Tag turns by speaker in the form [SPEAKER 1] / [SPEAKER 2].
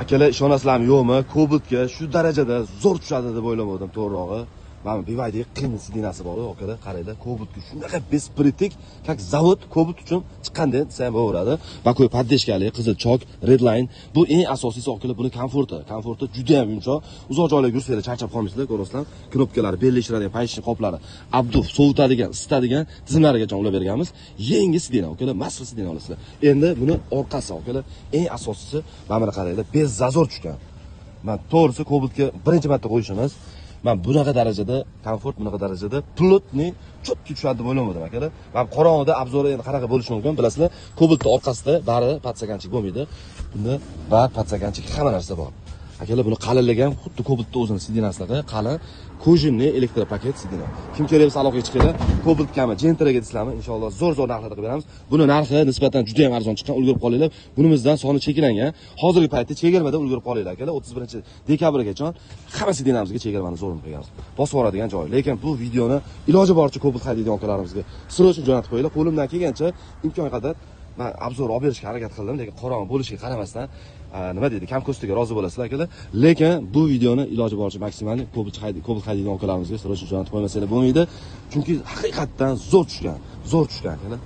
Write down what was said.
[SPEAKER 1] Akalar, ishonasizlarmi yo'qmi, Cobaltga shu darajada zo'r tushadi deb o'ylamadim, to'g'rirog'i. Mana BYD qiyin сиденья si bor, akalar, qaranglar, Cobaltga shunaqa беспритык, как zavod Cobalt uchun chiqqanda desa ham bo'laveradi. Боковой поддержка li, qizil chok, red line. Bu eng asosiysi, akalar, buni komforti. Komforti juda ham yumshoq. Uzoq joylarga yursanglar charchab qolmaysizlar, ko'rasizlar. Knopkalari, bellashtiradigan, payishni qoplari, обдув, sovutadigan, isitadigan tizimlarigacha ulab berganmiz. Yangi сиденье, akalar, massiv сиденье olasizlar. Endi buni orqasi, akalar, eng asosiysi, mana buni qaranglar, без зазор tushgan. Man to'g'risi Cobaltga birinchi marta qo'yishimiz. Man bunaqa darajada komfort, bunaqa darajada плотный, четкий tushadi deb o'ylamadim, akalar. Man qorong'ida обзор i endi qanaqa bo'lishi mumkin, bilasizlar. Cobaltni orqasida bari подстаканчик bo'lmaydi. Bunda bari подстаканчик, hamma narsa bor. Akalar, buni qalinligi ham xuddi Cobaltni o'zini сиденья sidaqa qalin, кожаный электропакет сиденье. Kim kerak bo'lsa, aloqaga chiqinglar. Cobaltgami, Gentraga deysizlarmi, inshaalloh zo'r zo'r narxlarda qilib beramiz. Buni narxi nisbatan juda ham arzon chiqqan, ulgurib qolinglar. Bunimizdan soni cheklangan. Hozirgi paytda chegirmada ulgurib qolinglar, akalar. 31-dekabrgacha hamma сиденье mizga chegirmani zo'rini qo'yganmiz. Bosib yuboradigan joy. Lekin bu videoni iloji boricha Cobalt haydaydigan akalarimizga срочно jo'natib qo'yinglar. Qo'limdan kelgancha, imkon qadar man обзор olib berishga harakat qildim, lekin qorong'i bo'lishiga qaramasdan, nima deydi, kam ko'stiga rozi bo'lasizlar, akalar. Lekin bu videoni iloji boricha maksimal Cobalt haydaydigan akalarimizga срочно jo'natib qo'ymasanglar bo'lmaydi. Chunki haqiqatdan zo'r tushgan, zo'r tushgan, akalar.